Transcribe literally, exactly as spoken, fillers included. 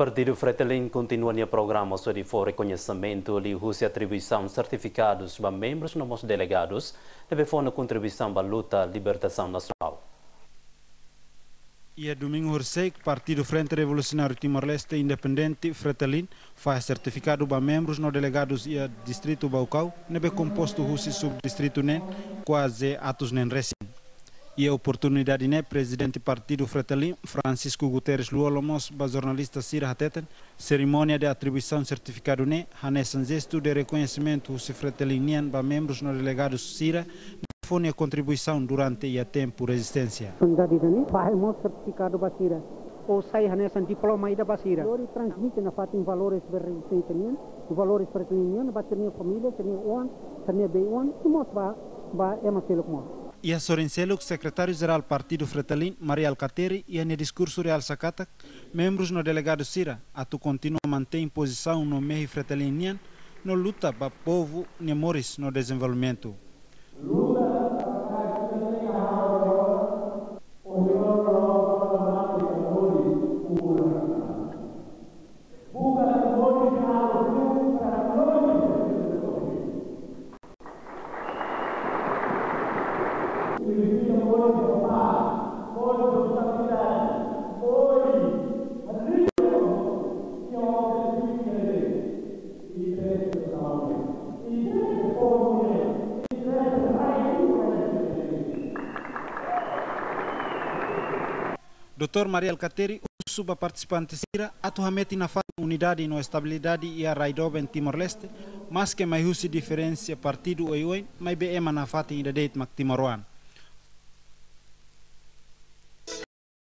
Partidu Fretilin kontinua nia programa hodi fó rekoñesimentu liuhusi atribuisaun sertifikadus ba membrus no mós delegadus ne'ebé fó ona kontribuisaun ba luta libertasaun nasionál. Iha domingu horisehik, Partidu Frente Revolusionáriu Timor-Leste Independente, Fretilin, fahe sertifikadu ba membrus no delegadus iha distritu Baucau, ne'ebé kompostu husi subdistritu neen, kuaze atus neen resin. Iha oportunidade ne'e, Prezidente Partidu Fretilin, Francisco Guterres Lú-Olo, mós ba jornalista sira hateten, serimónia de atribuisaun sertifikadu ne'e hanesan jestu de rekoñesimentu husi Fretilin nian ba membrus no delegadus sira ne'ebé fó nia kontribuisaun durante iha tempu rezisténsia. Oportunidade ida-ne'e, fahe mós sertifikadu ba sira. Ou sai hanesan diploma ida ba sira. Hodi transmite nafatin valores ba rezisténsia nian, valores Fretilin nian, ba sira-nia família, sira-nia oan, sira-nia bei-oan, i mós ba, ba ema seluk mós. Iha sorin seluk, Sekretáriu Jerál Partidu Fretilin, Mari Alkatiri, iha nia diskursu realsa katak, membrus no delegadus sira atu kontinua mantein pozisaun no mehi Fretilin nian, no luta ba povu nia moris no dezenvolvimentu. Doutór Mari Alkatiri husu ba partisipante sira atu hametin nafatin unidade no estabilidade iha rai doben Timor-Leste, maske mai husi diferensa partidu oioin, maibé ema nafatin ida de'it mak timoroan.